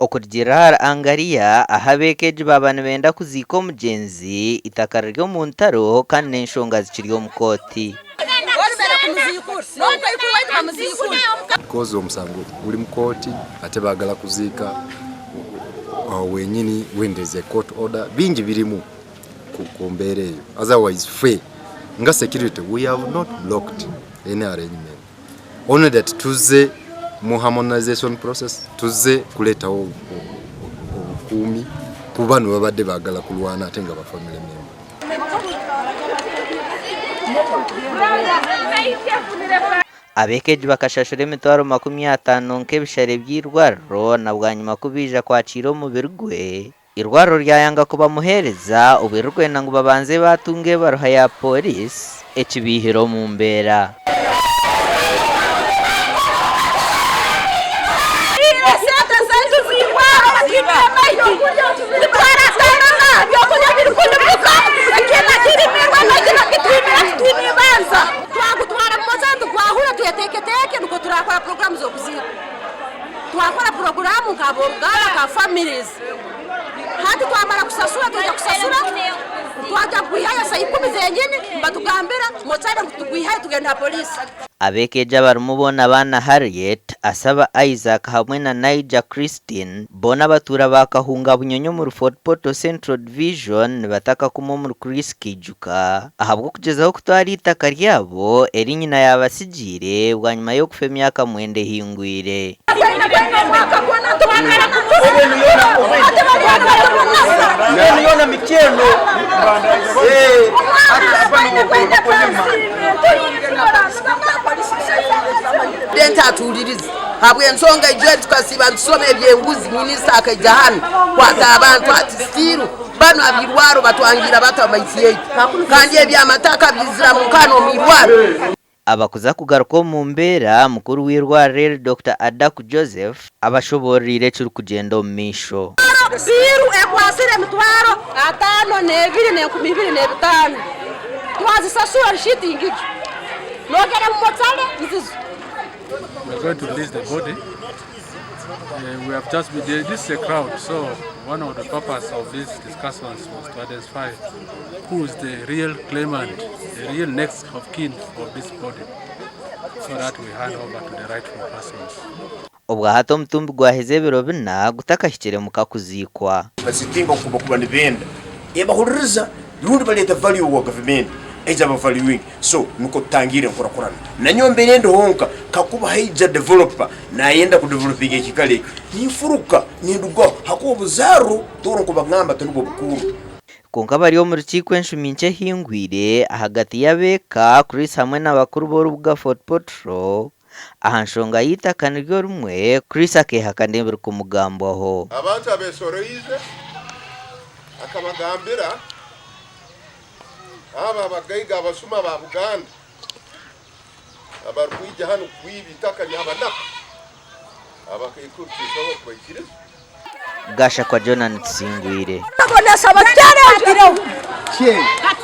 Okurugiirira ahari Angaria, ahu ab'eka egi baaba nibenda kuziika omugyenzi, eitaka riri omu ntaro kandi n'enshonga zikiri omu kooti. Because omusango guri mu kooti ate baagala kuziika aho wenyini when there is a court order bingi birimu ku mbeera eyo otherwise ffe nga security we have not blocked any arrangement only that tuzze mu harmonization process tuzze kuleetawo obukuumi ku bano babadde baagala kulwana ate nga ba family member. Ab'eka egi bakashashura emitwaro 50 nk'ebishare by'eirwariro na bwanyima ku baija kwakiira omubiri gwe, eirwariro ryayanga kubamuheereza obwo ririkwenda ngu babanze baatunga ebaruha ya pooriisi ekibaihire omu mbeera. Twagutwara omu twahura tweteeketeeke nukwo turakora puroguraamu z'okuziika. Twakora puroguraamu nk'ab'oruganda nka families. Hati twamara kusasura twija kusasura twajya kwihayo saa ikumi zenyini nibatugambira mochari ngu tugwihayo tugende ha poliisi. Ab'eka egi abarimu boona abaana Harriet, Asaba Isaac hamwe na Naija Christine boona abatuura ba Kahunga Bunyonyi omuri Fort Portal Central Division nibataka kumwe omuri Chris Kiijuka ahabw'okugyezaho kutwara eitaka ryabo eri nyina yaabatsigiire bwanyima y'okufa emyaka mwenda ehingwire. Purezidenti atuhuririze ahabw'ensonga ijo eri tukasiiba nitusoma eby'enguzi minisita akaija hanu kwata abantu ati still banu ab'irwaro batwangiira bata amaizi yaitu kandi eby'amataka biizira muka n'omu irwaro. Abakuza kugaruka omu mbeera, mukuru w'eirwariro eri Dokita Adaku Joseph abashoboororeire ekirikugyenda omu maisho. Biiru ekwatsire emitwaro ataano n'ebiri n'enkumi ibiri n'ebitaano. Twazisasura rishiiti ngigyo. Noogenda omu motsare nzizo. We are going to release the body. Uh, we have just been, this is a crowd, so one of the purpose of these discussions was to identify who is the real claimant, the real next of kin of this body, so that we hand over to the rightful persons. Obwahati omutumbi gwaheza ebiro bina gutakahikire muka kuziikwa. Basitinga okuba kuba nibenda ebahuririza rundi baleta value wa gavumenti eija ba valuing so nukwo tutangirre enkurakurana. Nanyowe mbaire ndi honka kakuba haija developer nayenda ku developinga ekiikaro eki ninfuruka nindugaho hakuba obuzaarro Tooro nkubagamba tinubwo bukuru. Kwonka bari omu rukiiko enshumi nkye ehingwire ahagati y'abeeka Chris hamwe na bakuru b'orubuga Fort Portal aha nshonga y'eitaka niryo rimwe, Chris akeehakana ebirikumugambwaho. Abantu abesoroize akabagambira abo abagaiga abasuma ba Buganda abarikwija hanu kwiba itaka ry'abanaku abakaikuru titusobora kubaikiriza. Gashakwa Jonah Tusingwire.